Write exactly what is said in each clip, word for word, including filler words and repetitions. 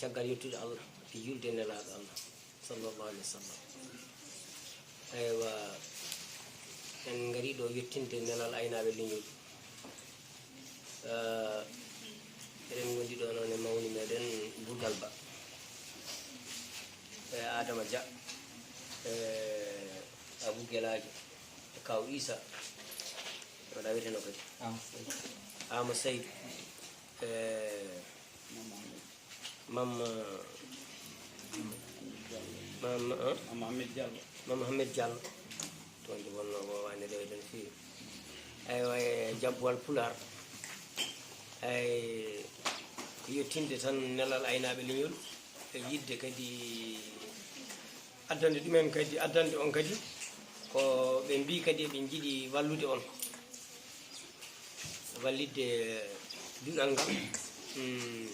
Caggal yettude Allah e julde e nelaaɗo Allah, sallallahu alaihi wasallam. Aywa, en ngari ɗo yettinde nelal aynaaɓe leñol. Eh, eɗen ngondi ɗo noon e mawni meɗen Duɗal Ba, e Adama Dia, e Abou Gelaajo, e Kaw Isa, waɗa wiyeteno kadi Ama Seydou, e Mama, Mama, ah? Mama Ahmed Diallo. Mama Ahmed Diallo. Toon nde wonnoo woowaani rewde no feewi. Aywa, e jabbowal Pulaar, ay, ko yettinde tan nelal aynaaɓe leñol, e yiɗde kadi addande ɗumen kadi, addande on kadi ko ɓe mbii kadi eɓe njiɗi wallude on, wallitde duɗal ngal, mm,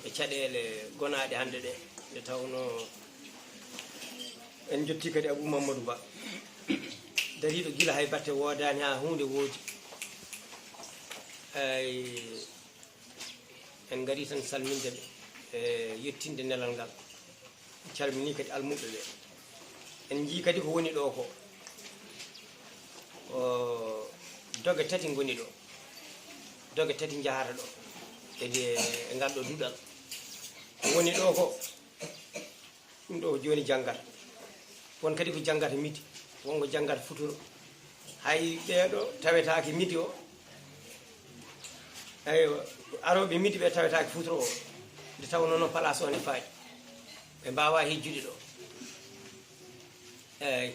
e caɗeele gonaaɗe hannde ɗe, nde tawnoo en njettii kadi Abou Mamadou Ba, dariiɗo gila hay batte woodaani haa huunde woodi. Ay, en ngarii tan salminde ɓe, e yettinde nelal ngal. Calminii kadi almuɓɓe ɓe. En njii kadi ko woni ɗo ko, o, doge tati ngoni ɗo. Doge tati njahata ɗo. Kadi e, e ngal ɗo duɗal. Ko woni ɗo ko, ɗum ɗo ko jooni janngata. Won kadi ko janngata midi, won ko janngata futuro. Hay ɓeeɗo tawetaake midi o, eywa, arooɓe midi ɓe tawetaake futuro o, nde tawnoo noon place o ne faaɗi. Ɓe mbaawaa hejjude ɗo. Eey.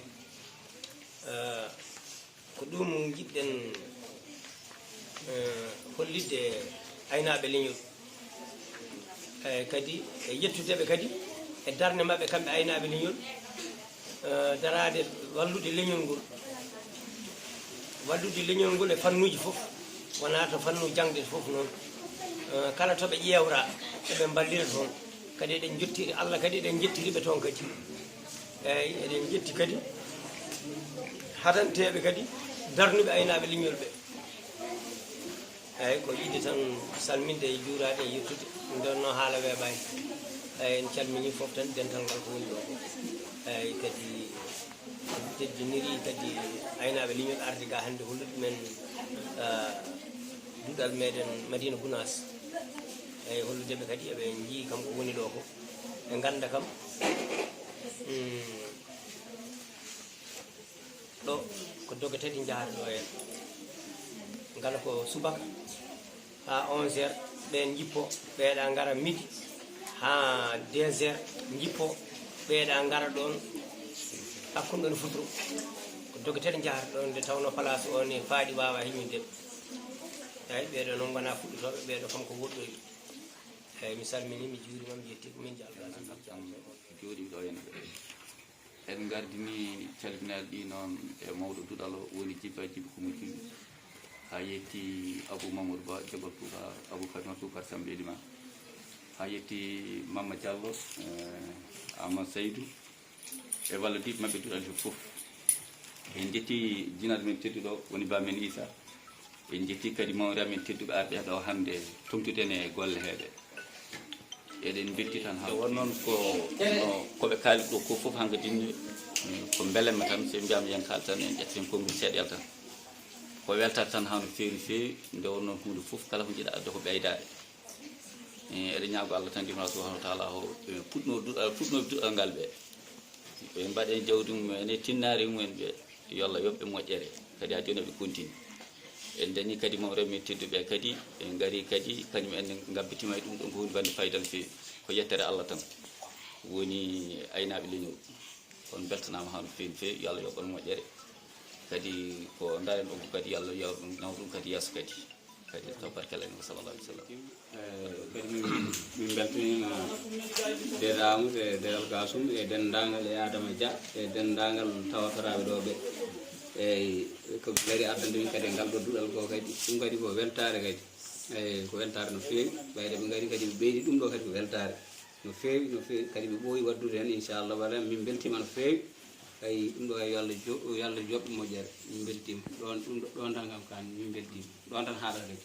Eh, ko ɗum njiɗɗen, eh, hollitde aynaaɓe leñol. Eey, kadi e yettude ɓe kadi e darnde maɓɓe kamɓe aynaaɓe leñol, eh, daraade wallude leñol ngol. Wallude leñol ngol e fannuuji fof, wonaa to fannu jaŋde fof noon. Eh, kala to ɓe ƴeewraa, eɓe mballira toon. Kadi eɗen njettiri Allah, kadi eɗen njettiri ɓe toon kadi. Eey, eɗen njetti kadi hadanteeɓe kadi darnuɓe aynaaɓe leñol ɓe. Eey, ko yiɗde tan salminde e juuraade e yettude. Ɗum ɗoon noon haala weeɓaani. Eey, en calminii fof tan dental ngal ko woni ɗo ko. Eey, kadi teddiniri kadi aynaaɓe leñol arde ga hannde hollude men, ah, duɗal meɗen Madina Gunaas. Eey, hollude ɓe kadi eɓe njii kam ko woni ɗo ko. Ɓe ngannda kam, mm, ɗo ko doge tati njahata ɗo heen. Ngala ko subaka haa onze heures, ɓeen njippo, ɓeeɗa ngara midi haa deux heures, njippo, ɓeeɗa ngara ɗoon hakkunde ɗoon futuro. Ko doge tati njahata ɗoon, nde tawnoo place o ne faaɗi, waawaa heñude. Eey, ɓeeɗo noon ngonaa fuɗɗotooɓe, ɓeeɗo kam ko woɗɗoyɓe. Eey, mi salminii, mi juuriima, mi yettii ko min jalbaa. Jooɗiiɗo en ɓe. En ngardini calminaali ɗi noon e mawɗo duɗal o woni Jibba Jibi Kumuji, haa yetti Abou Mamadou Ba, Jogol Touba, Abou Fatima Toukar Sambe Elima, haa yetti Mamma Diallo, eh, Ama Seydou, e wallodiiɓe maɓɓe duɗal he fof. En njetti jinaɗo men tedduɗo woni Ba men Issa. En njettii kadi mawniraa men tedduɓe arɓe ɗo hannde toŋtude en e golle heeɓe. Eɗen mbelti tan haa won noon ko, no, ko ɓe kaali ɗo ko fof hankadin ko mbelemma tan, so en mbiyaama yen kaal tan, en ƴetta heen konngol seeɗa tan. Ko weltaare tan haa no feewi no feewi, nde won noon huunde fof kala ko njiɗa adde ko ɓeydaare. Eh, eɗen ñaago Allah tan, Joomiraaɗo Subhaanahu wa Taala o, eh, fuɗnoo duɗal, fuɗnoo duɗal ngal ɓe. Ɓe mbaɗen jawdi mum en e tinnaari mum en ɓe, yo Allah yoɓ ɓe moƴƴere. Kadi haa jooni ɓe kontini. En dañi kadi mawɓe men tedduɓe kadi, ɓe ngari kadi, kañum en ngabbitima e ɗum ɗon ko huunde wonde fayida no feewi. Ko yettere Allah tan woni aynaaɓe leñol. On mbeltanaama haa no feewi no feewi, yo Allah yoɓ on moƴƴere. Kadi ko ndaren ɗon ko kadi yo Allah yoɓ ɗum, nawa ɗum kadi yeeso kadi. Kadi taw barkalla en, wa sallallahu alaihi wasallam. Eh, kadi min, min mbeltaniima Deeɗa Amadou e Deeɗal Gasum e denndaangal e Adama Dia e denndaangal tawatoraaɓe ɗo ɓe. Eyi, ko ɓe ngari addande min kadi e ngal ɗo duɗal ko kadi. Ɗum kadi ko weltaare kadi. Eyi, ko weltaare no feewi. Ɓayde ɓe ngari kadi ɓe ɓeydi ɗum ɗo kadi ko weltaare. No feewi, no feewi. Kadi ɓe ɓooyi waɗdude heen, inchallah, waɗa min mbeltiima no feewi. Eyi, ɗum ɗo kay yo Allah jo-, yo Allah joɓ moƴƴere. Min mbeltiima. Ɗoon, ɗum ɗo, ɗoon tan kam kaan, min mbeltiima. Ɗoon tan haaɗata kadi.